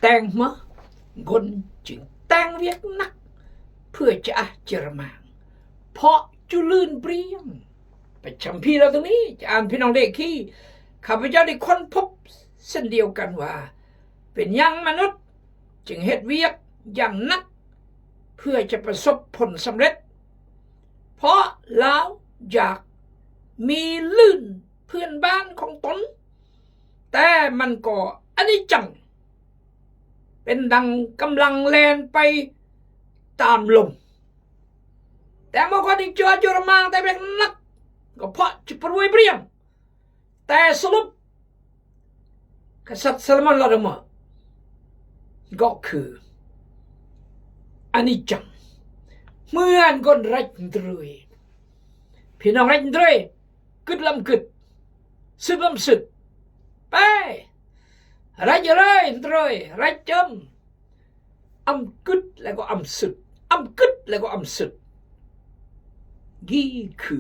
ແຕ່ງມາ ກົນຈຶ່ງແຕ່ງວຽກໜັກ ເພື່ອຈະອາດຈະລະມາງ ເພາະຈຸລື່ນບຣຽງ. ປະຈຳພີລາວຕົງນີ້ ຈະອ່ານພີ່ນ້ອງເລກຄີ ຂ້າພະເຈົ້າໄດ້ຄົ້ນພົບເຊັ່ນດຽວກັນວ່າ ເປັນຫຍັງມະນຸດຈຶ່ງເຮັດວຽກຢ່າງໜັກ ເພື່ອຈະປະສົບຜົນສຳເລັດ? ເພາະລາວຢາກມີລື່ນເພື່ອນບ້ານຂອງຕົນ, ແຕ່ມັນກໍອະນິດຈັງ ເປັນດັ່ງກຳລັງແລ່ນໄປຕາມລົມ. ແຕ່ເມື່ອກ່ອນນີ້ຈະຈຸລະມາງແຕ່ວຽກໜັກ ກໍເພາະຈະປະລວຍບຣຽງ. ແຕ່ສະຫຼຸບ ກະສັດຊາໂລມອນລາວດອກມາ ກໍຄື ອະນິດຈັງ ເໝືອນຄົນໄຮ້ດນຕຣີ. ພີ່ນ້ອງໄຮ້ດນຕຣີ ກຶດລຳກຶດ ຊຶດລຳຊຶດ ໄປ ໄຮ້ເລີຍດນຕຣີ ໄຮ້ຈຳ ອຳກຶດແລ້ວກໍອຳຊຶດ ອຳກຶດແລ້ວກໍອຳຊຶດ. ນີ້ຄື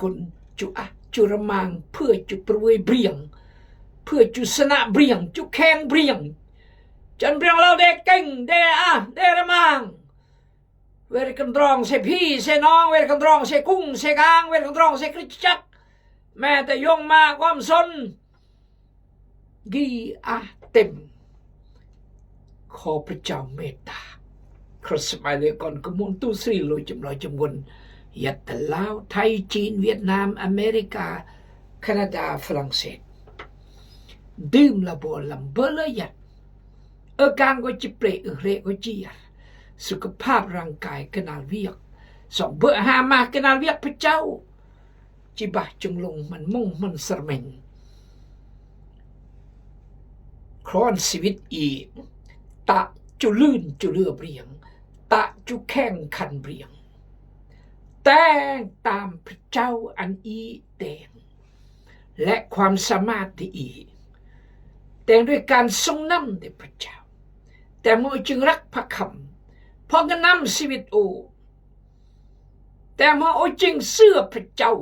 ກົນຈຸອາດຈຸລະມາງ ເພື່ອຈຸປະເວີຍບຣຽງ ເພື່ອຈຸຊະນະບຣຽງ ຈຸແຂ່ງບຣຽງ ຈົນບຣຽງລາວໄດ້ເກັ່ງ ໄດ້ອາ ໄດ້ລະມາງ. ເວລາກັນຕຣອງໃສ່ພີໃສ່ນ້ອງ ເວລາກັນຕຣອງໃສ່ກຸ້ງໃສ່ກາງ ເວລາກັນຕຣອງໃສ່ຄຣິສຕະຈັກ ແມ້ແຕ່ຢົງມາຄວາມສົນ ກີອາເຕັມ. ຂໍພະເຈົ້າເມດຕາ. ຄຣິສມາຍເລກອນກະມູນຕູສຣີໂລຈຳລອຍຈຳວົນ ຍັດຕະລາວ ໄທ ຈີນ ຫວຽດນາມ ອາເມລິກາ ຄານາດາ ຝຣັ່ງເສດ ດື່ມລະບໍ່ລຳເບີເລີຍຍັດ ເອີການກໍຈິເປຣ ເອີເຮກໍຈິຍັດ ສຸຂະພາບຮ່າງກາຍຂະໜາດວຽກ ສອງເບີຫ້າມາຂະໜາດວຽກ ພະເຈົ້າ ຈິບາຈົງລົງມັນມົງມັນສະເມັງ ຄອນຊີວິດອີ ຕະຈຸລື່ນຈຸເຫຼືອບຣຽງ ຕະຈຸແຂ່ງຂັນບຣຽງ ແຕ່ງຕາມພະເຈົ້າອັນອີແດງ ແລະ ຄວາມສາມາດດີອີ ແຕ່ງດ້ວຍການຊົງນຳແດ່ພະເຈົ້າ ແຕ່ເມື່ອຈຶ່ງລັກພະຄຳ ເພາະເງິນນຳຊີວິດໂອ ແຕ່ເມື່ອໂອຈຶ່ງເຊື່ອພະເຈົ້າ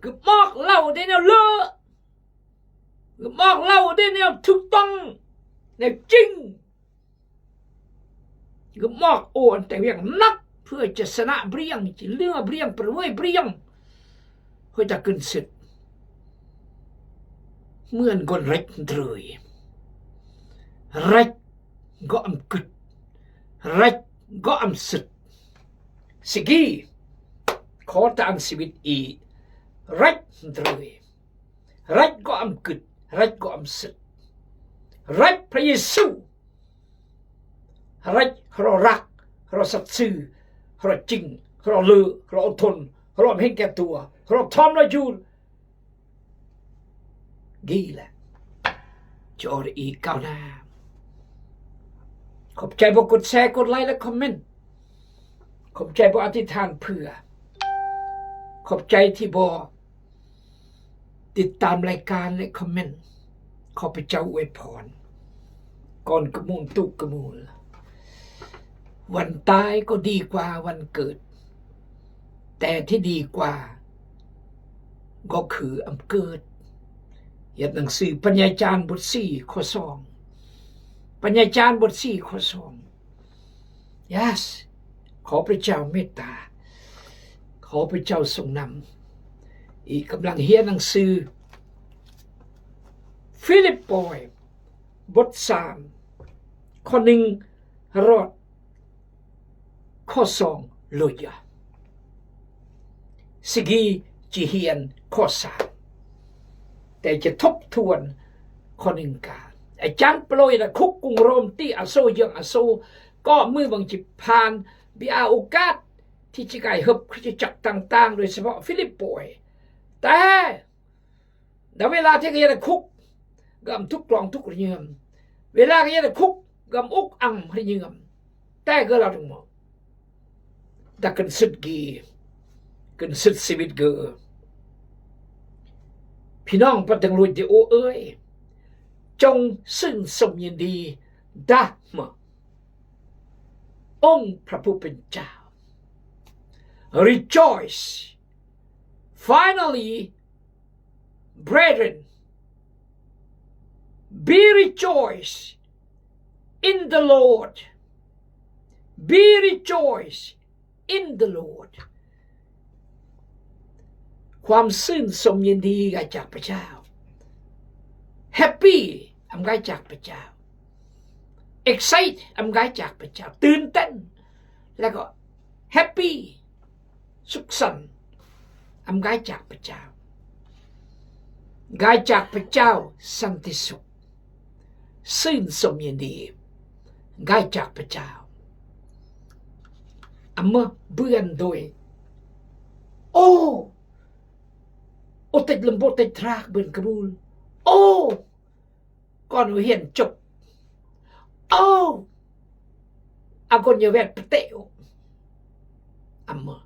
ຄືມອກເລົ່າໄດ້ແນວເລີ ຄືມອກເລົ່າໄດ້ແນວຖືກຕ້ອງ ແນວຈິງ ຄືມອກໂອອັນແຕ່ວຽກໜັກ ເພື່ອຈະຊະນະບຣຽງ ຈະເຫຼືອບຣຽງ ປະເວີຍບຣຽງ ເພື່ອຈະຂຶ້ນເສິດ ເໝືອນຄົນເລັກເລີຍ ເລັກກໍອຳກຶດ ເລັກກໍອຳຊຶດ ສະກີ ຂໍຕານຊີວິດອີ ເລັກເລີຍ ເລັກກໍອຳກຶດ ເລັກກໍອຳຊຶດ ເລັກພະເຢຊູ ເລັກ ເຮົາລັກ ເຮົາສັດຊື່ ເຮົາຈິງ ເຮົາເລີ ເຮົາອົດທົນ ເຮົາເຫັນແກ່ຕົວ ເຮົາທອມລະຍູນ ດີແຫຼະ ຈອດອີກກ້າວໜ້າ. ຂອບໃຈຜູ້ກົດແຊ ກົດໄລ ແລະ ຄອມເມັນ. ຂອບໃຈຜູ້ອະທິຖານເພື່ອ. ຂອບໃຈທີ່ບໍ່ຕິດຕາມລາຍການ ແລະ ຄອມເມັນ. ຂໍພະເຈົ້າອວຍພອນ ກ່ອນກະມູນຕຸກະມູນ. ວັນຕາຍກໍດີກວ່າວັນເກີດ ແຕ່ທີ່ດີກວ່າກໍຄືອຳເກີດ. ເຮັດໜັງສືປັນຍາຈານບົດສີ່ ຂໍ້ສອງ ປັນຍາຈານບົດສີ່ ຂໍ້ສອງ. Yes ຂໍພະເຈົ້າເມດຕາ ຂໍພະເຈົ້າຊົງນຳ. ອີກກຳລັງຮຽນໜັງສືຟີລິບປອຍ ບົດສາມ ຂໍ້ໜຶ່ງ ຮອດ ຂໍ້ສອງ ໂລຍາ. ສະກີຈິຮຽນຂໍ້ສາມ ແຕ່ຈະທົບທວນຂໍ້ໜຶ່ງກາ. ອາຈານປະໂລຍລະຄຸກກຸງໂຣມ ຕີອາໂຊ ເຍືອງອາໂຊ ກໍມືບັງຈິບຜ່ານ ບີອາໂອກາດ ທີ່ຈະກາຍເຮີບຄຣິສຕະຈັກຕ່າງໆ ໂດຍສະເພາະຟີລິບປອຍ. ແຕ່ ແຕ່ເວລາທີ່ກະເຮັດໃຫ້ຄຸກ ກຳທຸກກລອງທຸກລະເຍືອມ ເວລາກະເຮັດໃຫ້ຄຸກ ກຳອຸກອຳລະເຍືອມ ແຕ່ກະລາວທຸກໝໍ ແຕ່ກຶນສຸດກີ ກຶນສຸດຊີວິດເກີ ພີ່ນ້ອງປະເຕັງລຸຍເດໂອເອີຍ ຈົ່ງຊື່ນຊົມຍິນດີດາມະ ອົງພະຜູ້ເປັນເຈົ້າ Rejoice. Finally, brethren, be rejoiced in the Lord. Be rejoice in the Lord. ຄວາມຊື່ນຊົມຍິນດີກາຍຈາກພະເຈົ້າ. Happy ອຳກາຍຈາກພະເຈົ້າ. Excite ອຳກາຍຈາກພະເຈົ້າ. ຕື່ນເຕັ້ນ ແລ້ວກໍ Happy ສຸກສັນ ອຳກາຍຈາກພະເຈົ້າ. ກາຍຈາກພະເຈົ້າ ສັນຕິສຸກ ຊື່ນຊົມຍິນດີກາຍຈາກພະເຈົ້າ. ອຳມາເບືອນໂດຍ ໂອ້ ໂອເຕັດລຳໂບເຕັດທຣາກເບືອນກະບູລ ໂອ້ ກ່ອນຮຽນຈົບ ໂອ້ ອາກົນຍາແວດປະເຕະ ອຳມາ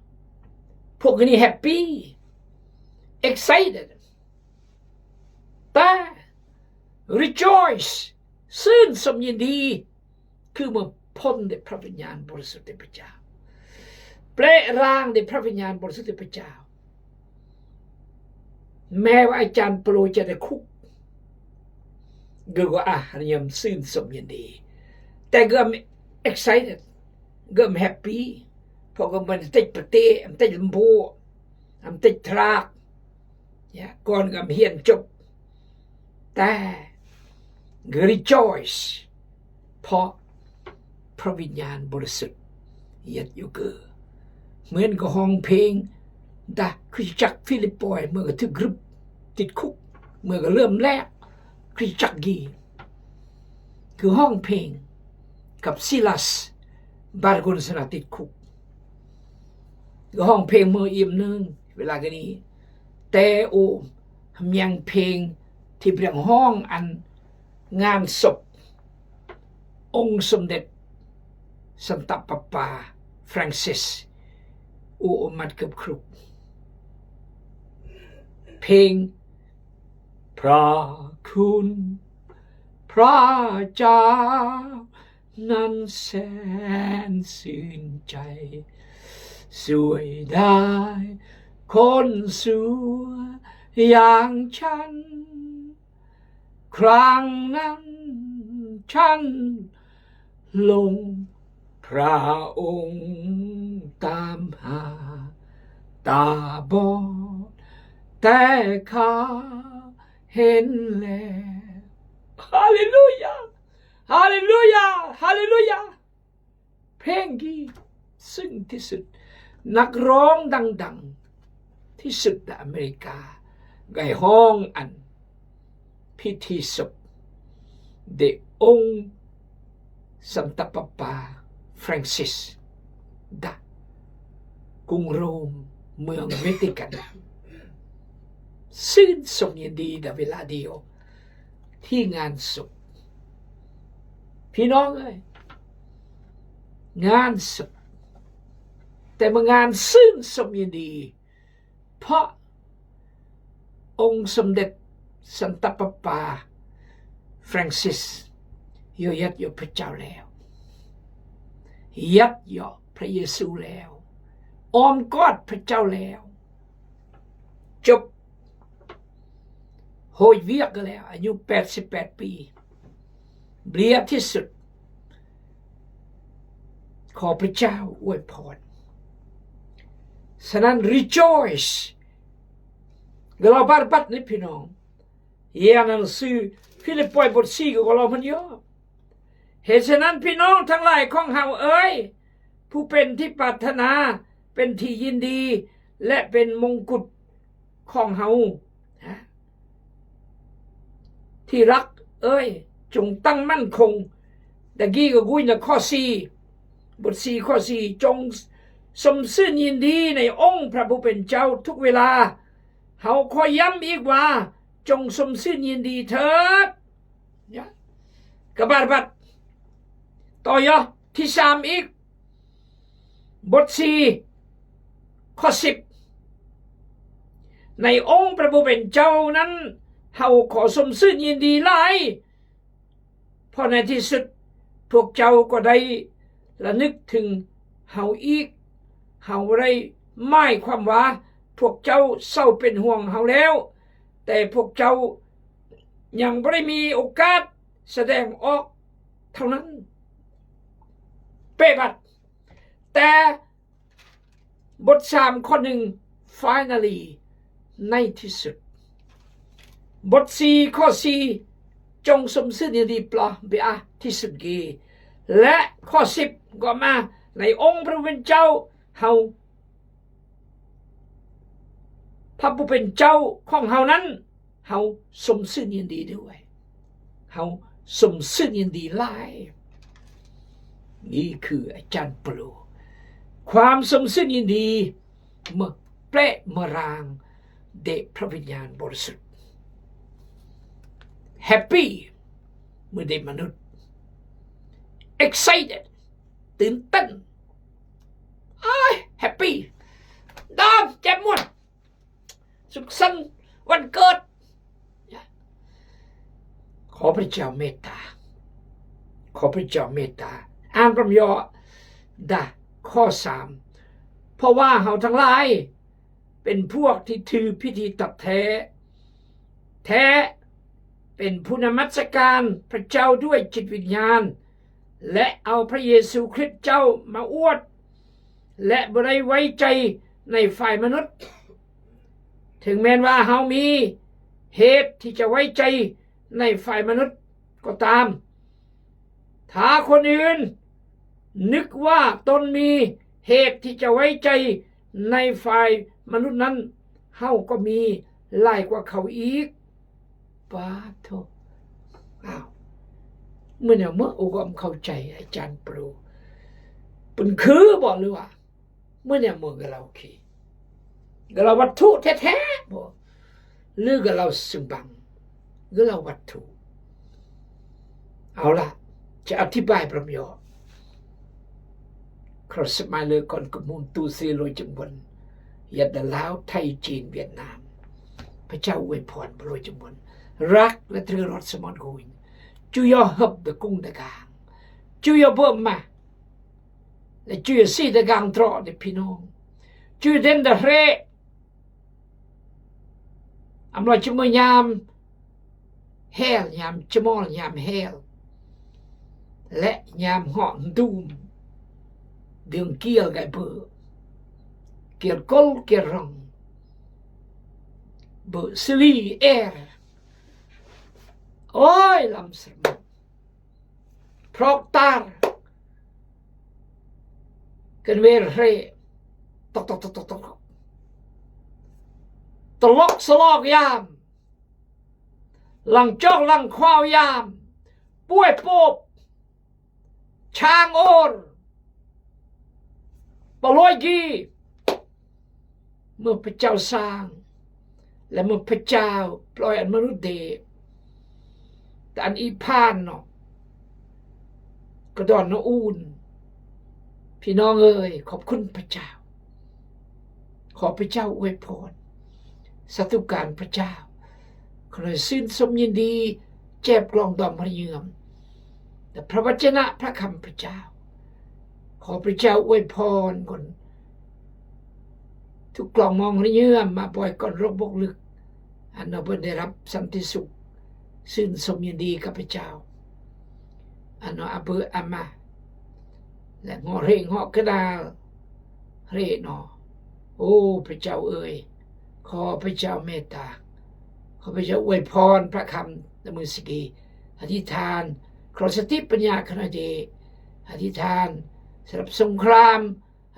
ພວກນີ້ happy excited ແຕ່ rejoice ຊື່ນຊົມຍິນດີ ຄືເມື່ອພົ້ນດ້ວຍພະວິນຍານບໍລິສຸດຂອງພະເຈົ້າ ເປະຮ່າງດ້ວຍພະວິນຍານບໍລິສຸດຂອງພະເຈົ້າ. ແມ້ວ່າອາຈານໂປໂລຈະໄດ້ຄຸກ ກໍ ກໍ ອາ ຍາມຊື່ນຊົມຍິນດີ ແຕ່ກໍ I'm excited ກໍ I'm happy ເພາະກໍມັນຕິດປະເຕະ ມັນຕິດລຳໂພງ ມັນຕິດທຣາກ ຍາ ກ່ອນກໍຮຽນຈົບ ແຕ່ rejoice ເພາະພະວິນຍານບໍລິສຸດເຮັດຢູ່ ຄື ເໝືອນກັບຮ້ອງເພງ ດາ ຄຣິສຕະຈັກຟີລິບປອຍ ເມື່ອກໍຖືກລຶບຕິດຄຸກ ເມື່ອກໍເລີ່ມແລກຄຣິສຕະຈັກກີ ຄືຮ້ອງເພງກັບຊີລາສ ບາດຄົນສະນະຕິດຄຸກ ກໍຮ້ອງເພງເມື່ອອີ່ມໜຶ່ງ ເວລາກໍນີ້ ແຕ່ໂອ ຮຽງເພງທີ່ພຽງຮ້ອງອັນງານສົບອົງສົມເດັດສັນຕະປາປາຟຣັງຊິສ ໂອ ໂອ ມັດເກືອບຄລຸກ ເພງ ພະຄຸນພະເຈົ້າ ນັ້ນແສນຊື່ນໃຈ ຊ່ວຍໄດ້ຄົນຊົ່ວຢ່າງສັນ ຄັ້ງນັ້ນສັນຫຼົງພະອົງຕາມຫາ ຕາບອດແຕ່ຂ້າເຫັນແລ້ວ. ຮາເລລູຢາ! ຮາເລລູຢາ! ຮາເລລູຢາ! ເພງທີ່ເຊິ່ງທີ່ສຸດ ນັກຮ້ອງດັງໆທີ່ສຸດໃນອາເມລິກາ ໄດ້ຮ້ອງອັນພິທີສົບ ໂດຍອົງສັນຕະປາປາຟຣັງຊິສ ດາ ກຸງໂຣມ ເມືອງເວຕິກັນ ຊື່ນຊົມຍິນດີໃນເວລາດຽວ ທີ່ງານສົບ ພີ່ນ້ອງເອີຍ ງານສົບ ແຕ່ມາງານຊື່ນຊົມຍິນດີ ເພາະອົງສົມເດັດສັນຕະປາປາຟຣັງຊິສ ຢາດຢໍພະເຈົ້າແລ້ວ ຢາດຢໍພະເຢຊູແລ້ວ ອ້ອມກອດພະເຈົ້າແລ້ວ ຈົບ ໂຫຍວຽກກໍແລ້ວ ອາຍຸແປດສິບແປດປີ ເບຍທີ່ສຸດ ຂໍພະເຈົ້າອວຍພອນ. ສະນັ້ນ rejoice ກໍລາວບາດບັດນີ້ພີ່ນ້ອງ ຮຽນໜັງສືຟີລິບປອຍບົດສີ່ກໍລາວມັນຍອມ. ເຫດສະນັ້ນ ພີ່ນ້ອງທັງຫຼາຍຂອງເຮົາເອີຍ ຜູ້ເປັນທີ່ປາດຖະໜາ ເປັນທີ່ຍິນດີ ແລະ ເປັນມົງກຸດຂອງເຮົາ ທີ່ຮັກເອີຍ ຈົ່ງຕັ້ງໝັ້ນຄົງ. ຕະກີ້ກໍຄຸຍນະ ຂໍ້ສີ່ ບົດສີ່ ຂໍ້ສີ່ ຈົ່ງຊົມຊື່ນຍິນດີໃນອົງພະຜູ້ເປັນເຈົ້າທຸກເວລາ. ເຮົາຂໍຢ້ຳອີກວ່າ ຈົ່ງຊົມຊື່ນຍິນດີເຖີດ. ຍະ ກະບາດບັດ ຕໍ່ຍະ ທີສາມອີກ ບົດສີ່ ຂໍ້ສິບ ໃນອົງພະຜູ້ເປັນເຈົ້ານັ້ນ ເຮົາຂໍຊົມຊື່ນຍິນດີຫຼາຍ ເພາະໃນທີ່ສຸດພວກເຈົ້າກໍໄດ້ລະນຶກເຖິງເຮົາອີກ. ເຮົາບໍ່ໄດ້ໝາຍຄວາມວ່າພວກເຈົ້າເຊົາເປັນຫ່ວງເຮົາແລ້ວ, ແຕ່ພວກເຈົ້າຍັງບໍ່ໄດ້ມີໂອກາດສະແດງອອກ ເທົ່ານັ້ນ. ເປບັດ. ແຕ່ບົດສາມ ຂໍ້ໜຶ່ງ finally ໃນທີ່ສຸດ. ບົດສີ່ ຂໍ້ສີ່ ຈົ່ງຊົມຊື່ນຍິນດີປະເບອາ ທີ່ສຸດເກ. ແລະ ຂໍ້ສິບ ກໍມາ ໃນອົງພະຜູ້ເປັນເຈົ້າ ເຮົາ ພະຜູ້ເປັນເຈົ້າຂອງເຮົານັ້ນ ເຮົາຊົມຊື່ນຍິນດີດ້ວຍ. ເຮົາຊົມຊື່ນຍິນດີຫຼາຍ. ນີ້ຄືອາຈານໂປໂລ. ຄວາມຊົມຊື່ນຍິນດີເມື່ອແປະເມື່ອຣາງແດ່ພະວິນຍານບໍລິສຸດ. ແຮບປີເມື່ອໄດ້ມະນຸດ. ເອັກໄຊເຕັດ ຕື່ນເຕັ້ນ. ອ້າຍ ແຮບປີ ດອມ ແຈ່ມມ່ວນ ສຸກສັນວັນເກີດ. ຂໍພະເຈົ້າເມດຕາ. ຂໍພະເຈົ້າເມດຕາ. ອ່ານພະຍອດາ ຂໍ້ສາມ. ເພາະວ່າເຮົາທັງຫຼາຍ ເປັນພວກທີ່ຖືພິທີຕັດແທ້, ແທ້ເປັນຜູ້ນະມັດສະການພະເຈົ້າດ້ວຍຈິດວິນຍານ ແລະ ເອົາພະເຢຊູຄຣິດເຈົ້າມາອວດ ແລະ ບໍ່ໄດ້ໄວ້ໃຈໃນຝ່າຍມະນຸດ, ເຖິງແມ່ນວ່າເຮົາມີເຫດທີ່ຈະໄວ້ໃຈໃນຝ່າຍມະນຸດກໍຕາມ. ຖ້າຄົນອື່ນນຶກວ່າຕົນມີເຫດທີ່ຈະໄວ້ໃຈໃນຝ່າຍມະນຸດນັ້ນ, ເຮົາກໍມີຫຼາຍກວ່າເຂົາອີກ. ປາໂທ! ອ້າວ ມື້ແນວເມື່ອ ໂອ ກໍເຂົ້າໃຈອາຈານໂປຣ ເປັນຄືບໍ່ ຫຼືວ່າ ມື້ແນວເມື່ອ ກະເລົ່າຂີ້ ກະເລົ່າວັດຖຸແທ້ໆບໍ່ ຫຼືກະເລົ່າເຊິ່ງບັງ ກະເລົ່າວັດຖຸ? ເອົາລະ ຈະອະທິບາຍພະຍອດ. ຂອງສະໄໝເລີກອນກະມູນຕູເຊໂລຈຳວັນ ຍັດດາລາວ ໄທ ຈີນ ຫວຽດນາມ. ພະເຈົ້າອວຍພອນ ພະໂລຈຳວັນ ລັກ ແລະ ເທຣອດສະມອນໂກຍ ຈຸຍອເຮີບ ດະກຸງ ດະກາງ ຈຸຍອເບີມາ ແລະ ຈຸຍຊີ ດະກາງ ເທຣອດ ແລະ ພີ່ນ້ອງ ຈຸຍເດັນ ດະເຮ ອຳລອຍຈະເມີຍາມ ແຮລ ຍາມຈະມອລ ຍາມແຮລ ແລະ ຍາມເຫາະດູມ ເດືອງກຽວໄກເບີ ກຽວກົລ ກຽວຣອງ ເບີຊີລີ ແອຣ ໂອ້ຍ ລຳສະມາ ພຣອກຕາ ກັນເວເຣ ຕອກໆໆໆ ຕະຫຼົກສະຫຼອກຍາມ ຫຼັງຈອກຫຼັງຄວາວຍາມ ປ່ວຍໂປບ ຊ້າງໂອນ ປະໂລຍກີ ເມື່ອພະເຈົ້າສ້າງ ແລະ ເມື່ອພະເຈົ້າປ່ອຍອັນມະນຸດເດ ແຕ່ອັນອີພານເນາະ ກະດອນນະອູນ. ພີ່ນ້ອງເອີຍ ຂອບຄຸນພະເຈົ້າ. ຂໍພະເຈົ້າອວຍພອນ ສາທຸການພະເຈົ້າ. ຂໍໃຫ້ຊື່ນຊົມຍິນດີ ແຈບກລອງດອມພະເຍືອມ ແຕ່ພະວັດຈະນະພະຄຳພະເຈົ້າ. ຂໍພະເຈົ້າອວຍພອນກ່ອນ ທຸກກລອງມອງພະເຍືອມ ມາປ່ອຍກ່ອນໂລກບົກລຶກ ອັນເນາະ ເພິ່ນໄດ້ຮັບສັນຕິສຸກ ຊື່ນຊົມຍິນດີກັບພະເຈົ້າ ອັນເນາະ ອາເບີອາມາ ແລະ ເງາະເຮງເຫາະກະດາລເຮເນາະ. ໂອ້ ພະເຈົ້າເອີຍ ຂໍພະເຈົ້າເມດຕາ ຂໍພະເຈົ້າອວຍພອນພະຄຳໃນມື້ສະກີ ອະທິຖານ ຂໍສະຕິປັນຍາຄະນະເດ ອະທິຖານສຳລັບສົງຄຣາມ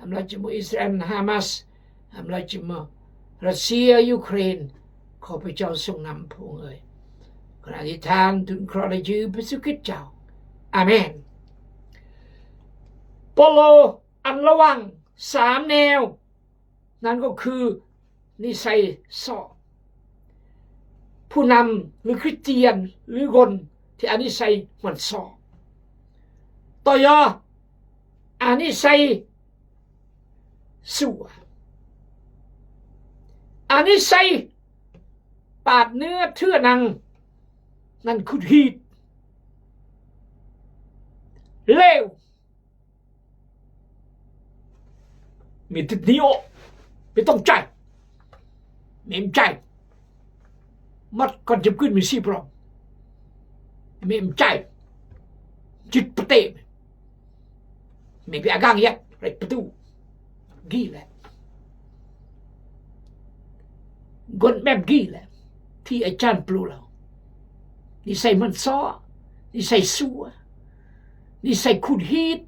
ອຳລາຈະໝູ່ອິດສະຣາແອນ ຮາມາສ ອຳລາຈະໝູ່ຣັດເຊຍ ຢູເຄຣນ. ຂໍພະເຈົ້າຊົງນຳພະອົງເອີຍ. ຂໍອະທິຖານທູນເຄາະໃນຊື່ພະເຢຊູຄຣິດເຈົ້າ. ອາເມນ. ໂປໂລອັນລະວັງສາມແນວ ນັ້ນກໍຄືນິໄສສໍ້. ຜູ້ນຳ ຫຼື ຄຣິສຕຽນ ຫຼື ຄົນທີ່ອະນິໄສໝັ່ນສໍ້. ຕໍ່ຍໍ ອະນິໄສຊົ່ວ. ອະນິໄສປາດເນື້ອເທື່ອໜັງ ນັ້ນຂຸດຮີດ ເລວ. ມີທິດນິໂອ ມີຕ້ອງໃຈ ມີເອັມໃຈ ມັດກ່ອນຈະກຶນມີຊີບຣອງ ມີເອັມໃຈ ຈຶດປະເຕະ ແມ່ນເປັນອາກາງຍັດ ເຮັດປະຕູ ກີ້ແຫຼະ ຄົນແບບກີ້ແຫຼະ ທີ່ອາຈານປູລາວ ນິໄສໝັ່ນສໍ້ ນິໄສຊົ່ວ ນິໄສຂູດຮີດ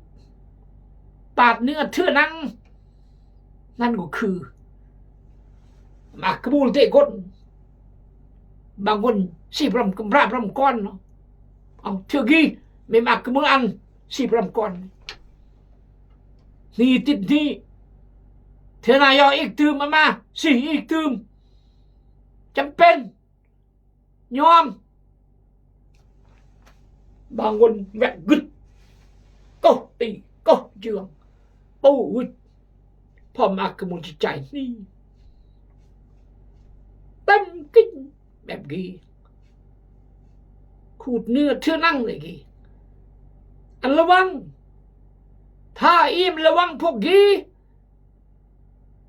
ປາດເນື້ອເຖື່ອໜັງ ນັ້ນກໍຄື ໝາກຂະມູນເຕະກົ້ນ ບາງຄົນສີບຣຳກຳຣາບຣຳກ່ອນເນາະ ເອົາ ເທື່ອກີ້ ແມ່ນໝາກຂະມູນອັນສີບຣຳກ່ອນ ໜີ້ຕິດໜີ້ ເທື່ອໜ້າຢ່ອງອີກຕື່ມ ອາມາ ສີອີກຕື່ມ ຈຳເປັນ ຍອມ ບາງຄົນແວະກຶດ ກໍຕີ ກໍເຈື່ອງ ປູວຶດ ເພາະໝາກຂະມູນຈິດໃຈນີ້ ເຕັມກິນແບບກີ້ ຂູດເນື້ອເຖື່ອໜັງເລີຍກີ້ ອັນລະວັງ ຖ້າອີ່ມລະວັງພວກກີ້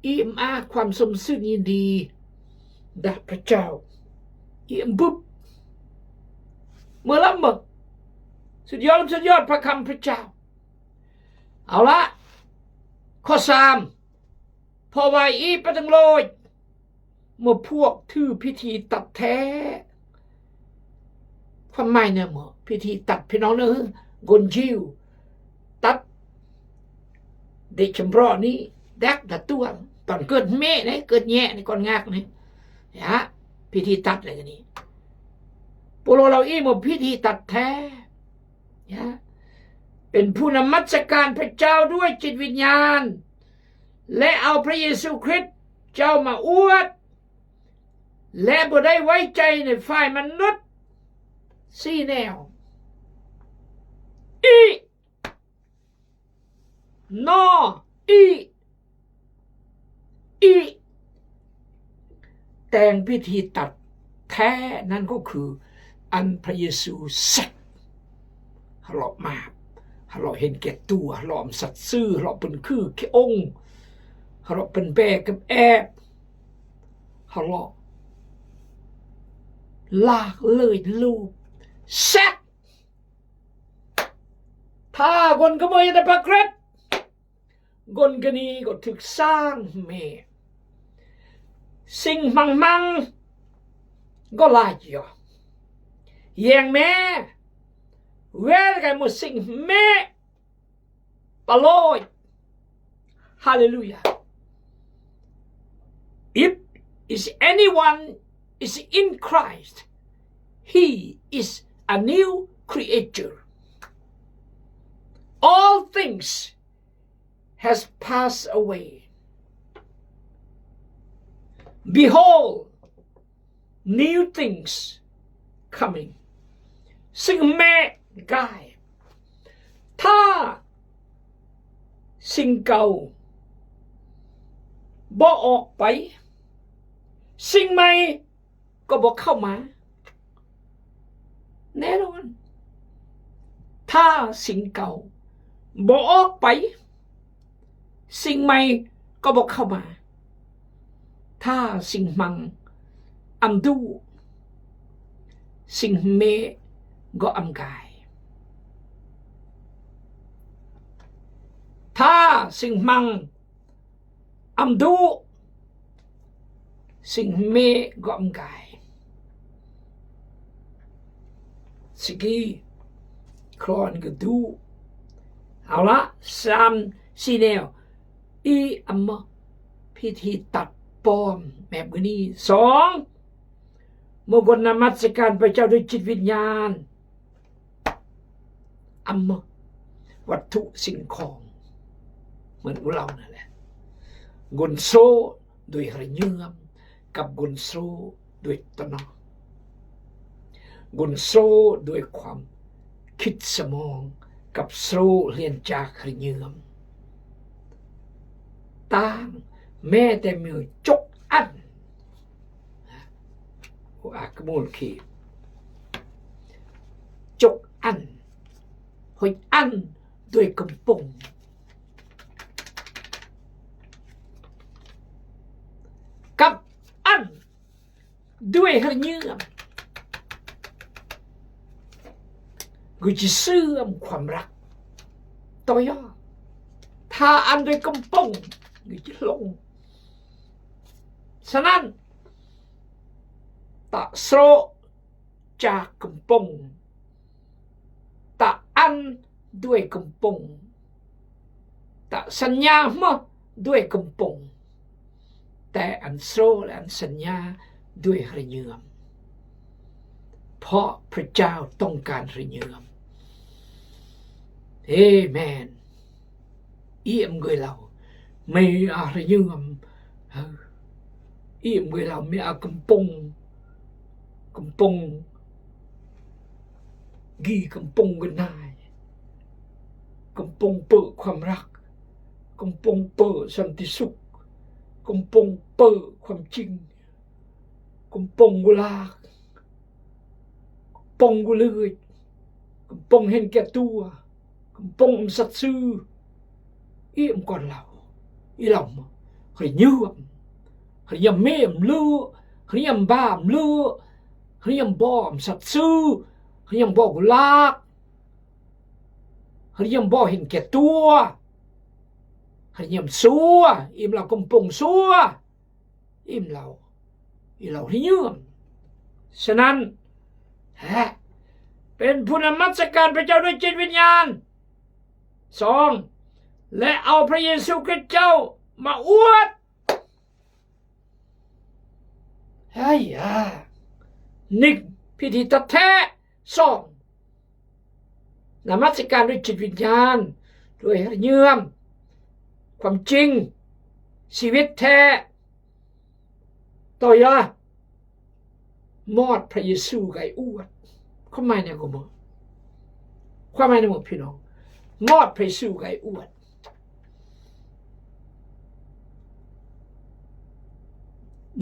ອີ່ມອາຄວາມຊົມຊື່ນຍິນດີ ດາພະເຈົ້າ ອີ່ມບຶບ ເມື່ອລຳເບິ່ງ ສຸດຍອດ ສຸດຍອດພະຄຳພະເຈົ້າ ເອົາລະ ຂໍ້ສາມ ເພາະວ່າອີ່ປະຕັງໂລຍ ເມື່ອພວກຖືພິທີຕັດແທ້ ຄວາມໝາຍແນວເໝາະ ພິທີຕັດ ພີ່ນ້ອງເດີ ຄົນຢິວຕັດ ເດັກຈຳເພາະນີ້ ດັກດະຕົວ ຕອນເກີດເມະເດ້ ເກີດແຍະໃນກ່ອນງາກນີ້ ຍະ ພິທີຕັດແລ້ວນີ້ ໂປໂລລາວອີ່ມວ່າພິທີຕັດແທ້ ຍະ ເປັນຜູ້ນະມັດສະການພະເຈົ້າດ້ວຍຈິດວິນຍານ ແລະ ເອົາພະເຢຊູຄຣິດເຈົ້າມາອວດ ແລະ ບໍ່ໄດ້ໄວ້ໃຈໃນຝ່າຍມະນຸດ ສີ່ແນວ ອີ ນໍ ອີ ອີ ແຕ່ງພິທີຕັດແທ້ ນັ້ນກໍຄືອັນພະເຢຊູເຊັກ ເຮົາເລາະມາບ ເຮົາເລາະເຫັນແກ່ຕົວ ເຮົາເລາະສັດຊື່ ເຮົາເລາະເປັນຄືອົງ ເຮົາເລາະເປັນແບກັບແອບ ເຮົາເລາະຫຼາກເລີຍລູບ ເຊັກ ຖ້າຄົນຂະເໝີຍໃນພະຄຣິດ ຄົນກະນີ້ກໍຖືກສ້າງແມ່ ສິ່ງມັງມັງກໍຫຼາຍຢູ່ ແຍງແມ່ ເວລາກາຍໝົດສິ່ງແມ່ ປະໂລຍ Hallelujah. If is anyone is in Christ, he is a new creature. All things has passed away. Behold, new things coming. ສິ່ງແມ່ກາຍ ຖ້າສິ່ງເກົ່າບໍ່ອອກໄປ ສິ່ງໃໝ່ກໍບໍ່ເຂົ້າມາ ແນ່ນອນ ຖ້າສິ່ງເກົ່າບໍ່ອອກໄປ ສິ່ງໃໝ່ກໍບໍ່ເຂົ້າມາ ຖ້າສິ່ງມັງອຳດູ ສິ່ງເມກໍອຳກາຍ ຖ້າສິ່ງມັງອຳດູ ສິ່ງເມກໍອຳກາຍ ສະກີ ຄລອນກໍດູ ເອົາລະ ສາມ ສີ່ແນວ ອີອຳມະ ພິທີຕັດປ້ອມແບບມື້ນີ້ ສອງ ເມື່ອຄົນນະມັດສະການພະເຈົ້າດ້ວຍຈິດວິນຍານ ອຳມະ ວັດຖຸສິ່ງຂອງ ເໝືອນອຸເລົານັ້ນແຫຼະ ກົນໂຊດ້ວຍຮະເຍີ້ມ ກັບກົນໂຊດ້ວຍຕະໜອງ ກົນໂຊດ້ວຍຄວາມຄິດສະໝອງ ກັບໂຊຮຽນຈາກຮະເຍີ້ມ ຕ່າງແມ້ແຕ່ມືຈົກອັນ ໂອອາກະມູນຄີ ຈົກອັນ ຫົດອັນດ້ວຍກຳປົງ ກັບອັນດ້ວຍຮະເຍີ້ມ ກໍຈະເສື່ອມຄວາມຮັກ. ຕໍ່ຢ່າ ຖ້າອັນດ້ວຍກຳປົງກໍຈະຫຼົງ. ສະນັ້ນ ຕະໂຊະຈາກກຳປົງ, ຕະອັນດ້ວຍກຳປົງ, ຕະສັນຍາມາດ້ວຍກຳປົງ, ແຕ່ອັນໂຊະ ແລະ ອັນສັນຍາດ້ວຍຮະເຍີ້ອມ, ເພາະພະເຈົ້າຕ້ອງການຮະເຍີ້ອມ. ເອແມນ. ເອີມເອີຍລາວ ເມອາຮະເຍີ້ອມ, ເອີມເອີຍລາວ ເມອາກຳປົງ, ກຳປົງ ກີກຳປົງກັນນາຍ, ກຳປົງເປີຄວາມຮັກ, ກຳປົງເປີສັນຕິສຸກ, ກຳປົງເປີຄວາມຈິງ, ກຳປົງກູລາກ, ກຳປົງກູເລີຍ, ກຳປົງເຫັນແກ່ຕົວ, ກຳປົງອຳສັດຊື່. ອີມກ່ອນລາວ, ອີລາວມາຮະເຍີ້ອມ, ຮະເຍີ້ອມເມມເລີ, ຮະເຍີ້ອມບາມເລີ, ຮະເຍີ້ອມບໍ່ອຳສັດຊື່, ຮະເຍົ້ອມບໍ່ກູລາກ, ຮະເຍົ້ອມບໍ່ເຫັນແກ່ຕົວ, ຮະເຍົ້ອມຊົ່ວ, ອີມລາວກຳປົງຊົ່ວ, ອີມລາວ, ອີລາວຮະເຍີ້ອມ. ສະນັ້ນ ແຮະ ເປັນຜູ້ນະມັດສະການພະເຈົ້າດ້ວຍຈິດວິນຍານ. ສອງ ແລະ ເອົາພະເຢຊູຄຣິດເຈົ້າມາອວດ. ໄອ້ຢາ ໜຶ່ງ ພິທີຕັດແທ້. ສອງ ນະມັດສະການດ້ວຍຈິດວິນຍານ, ດ້ວຍຮະເຍີ້ອມ, ຄວາມຈິງ, ຊີວິດແທ້. ຕໍ່ຢາ ມອດພະເຢຊູໄກອວດ. ຄວາມໝາຍແນວກໍບໍ່, ຄວາມໝາຍແນວບໍ່ ພີ່ນ້ອງ? ມອດພະເຢຊູໄກອວດ.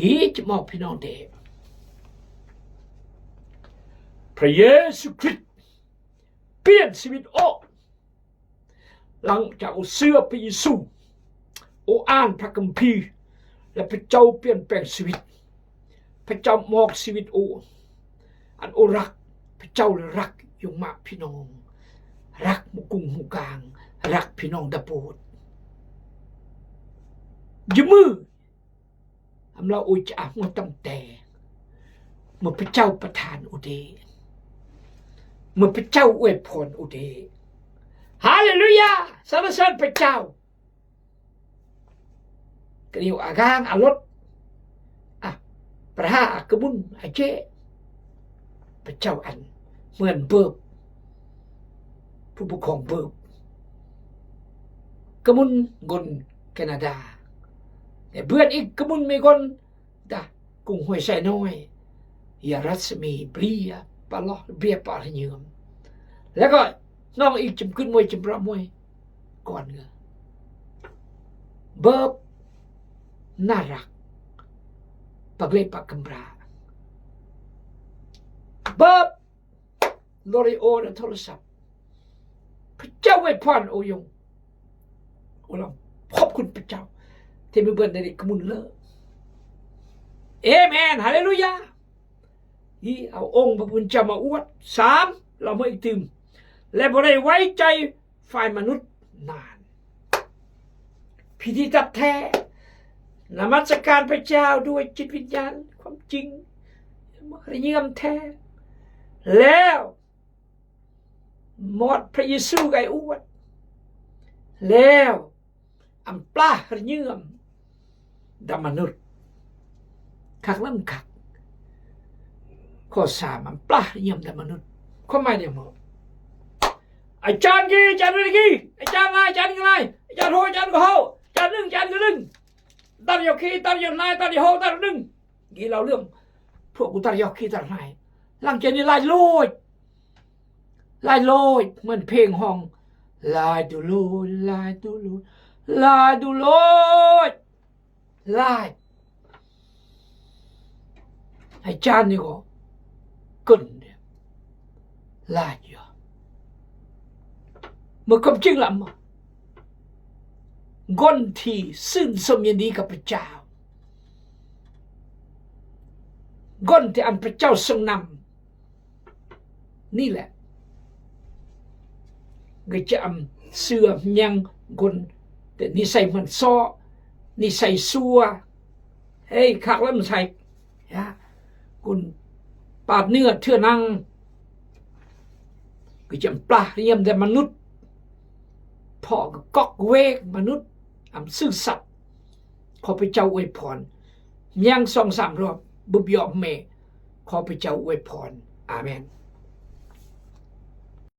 ນີ້ຈະບອກພີ່ນ້ອງເດ້, ພະເຢຊູຄຣິດປ່ຽນຊີວິດໂອ ຫຼັງຈາກເອົາເຊື່ອພະເຢຊູ, ໂອອ່ານພະຄຳພີ ແລະ ພະເຈົ້າປ່ຽນແປງຊີວິດ. ພະເຈົ້າມອບຊີວິດໂອ, ອັນໂອຮັກພະເຈົ້າ ແລະ ຮັກຍົງມະພີ່ນ້ອງ, ຮັກໝູ່ກຸງໝູ່ກາງ, ຮັກພີ່ນ້ອງຕາໂປດ. ຍະມື ອຳລາໂອຈະອາໂມຕຳແຕ່ ເມື່ອພະເຈົ້າປະທານໂອເດ, ເມື່ອພະເຈົ້າອວຍພອນໂອເດ. ຮາເລລູຢາ! ສັນລະເສີນພະເຈົ້າ. ກະນິວອາກາງອາລົດ ອາ ປະຫາອາກະມຸນອາເຈ ພະເຈົ້າອັນເໝືອນເບີບ ຜູ້ປົກຄອງເບີບ ກະມຸນກົນແຄນາດາ ແລະ ເບືອນອີກກະມຸນເມກົນ ດາ ກຸງຫ້ວຍໄຊນ້ອຍ ຢາລັດສະໝີ ເບຍ ປາເລາະ ເບຍປາລະຍືມ ແລ້ວກໍນ້ອງອີກຈຳກຶດມວຍ ຈຳປະມວຍ ກ່ອນເງືອ ເບີບ ໜ້າຮັກ ປາກເລປາກກຳບຣາ ເບີບ ໂລເຣໂອ ແລະ ໂທລະສັບ ພະເຈົ້າອວຍພອນໂອຍົງ ໂອລຳ ຂອບຄຸນພະເຈົ້າ ທີ່ມີເບີນໃນນີ້ກະມຸນເລີ ເອແມນ ຮາເລລູຢາ ນີ້ເອົາອົງພະຜູ້ເປັນເຈົ້າມາອວດ ສາມ ລາວມາອີກຕື່ມ ແລະ ບໍ່ໄດ້ໄວ້ໃຈ ຝ່າຍມະນຸດນານ ພິທີຕັດແທ້ ນະມັດສະການພະເຈົ້າດ້ວຍຈິດວິນຍານ ຄວາມຈິງ ຮະເຍີ້ອມແທ້ ແລ້ວ ມອດພະເຢຊູໄກອວດ ແລ້ວ ອຳປາຮະເຍີ້ອມ ດຳມະນຸດ ຄັກລຳຄັກ ຂໍ້ສາມ ອຳປາຮະເຍີ້ອມ ດຳມະນຸດ ຄວາມໝາຍແນວໝໍ ອາຈານກີ ອາຈານເວລກີ ອາຈານລາຍ ອາຈານກະລາຍ ອາຈານໂຮ ອາຈານກະໂຮ ອາຈານໜຶ່ງ ອາຈານກະໜຶ່ງ ຕັດຢອກຄີ ຕັດຢອກນາຍ ຕັດຢອກໂຮ ຕັດໜຶ່ງ ກີເລົ່າເລື່ອງ ພວກກູຕັດຢອກຄີ ຕັດນາຍ ຫຼັງຈາກນີ້ລາຍໂລດ ຫຼາຍໂລດ ເໝືອນເພງຮ້ອງ ຫຼາຍໂຕໂລດ ຫຼາຍໂຕໂລດ ຫຼາຍໂຕໂລດ ຫຼາຍ ອາຈານນີ້ກໍເກີນຫຼາຍຢູ່ ເມື່ອຄວາມຈິງລະ ຄົນທີ່ຊື່ນຊົມຍິນດີກັບພະເຈົ້າ ຄົນທີ່ອັນພະເຈົ້າຊົງນຳ ນີ້ແຫຼະ ກະຈະອຳເຊື່ອມຍັງຄົນ ແຕ່ນິໄສມັນຊໍ ນິໄສຊົ່ວ ເຮີ້ຍ ຄັກແລ້ວມັນໃສ່ ຍາ ຄົນປາດເນື້ອເຖື່ອໜັງ ກະຈະປາຮຽມແຕ່ມະນຸດ ເພາະກະກອກເວກມະນຸດ ອຳຊື່ສັດ. ຂໍພະເຈົ້າອວຍພອນ ຍັງສອງສາມຮອບ ບຸບຢອກແມ່ ຂໍພະເຈົ້າອວຍພອນ. ອາເມນ.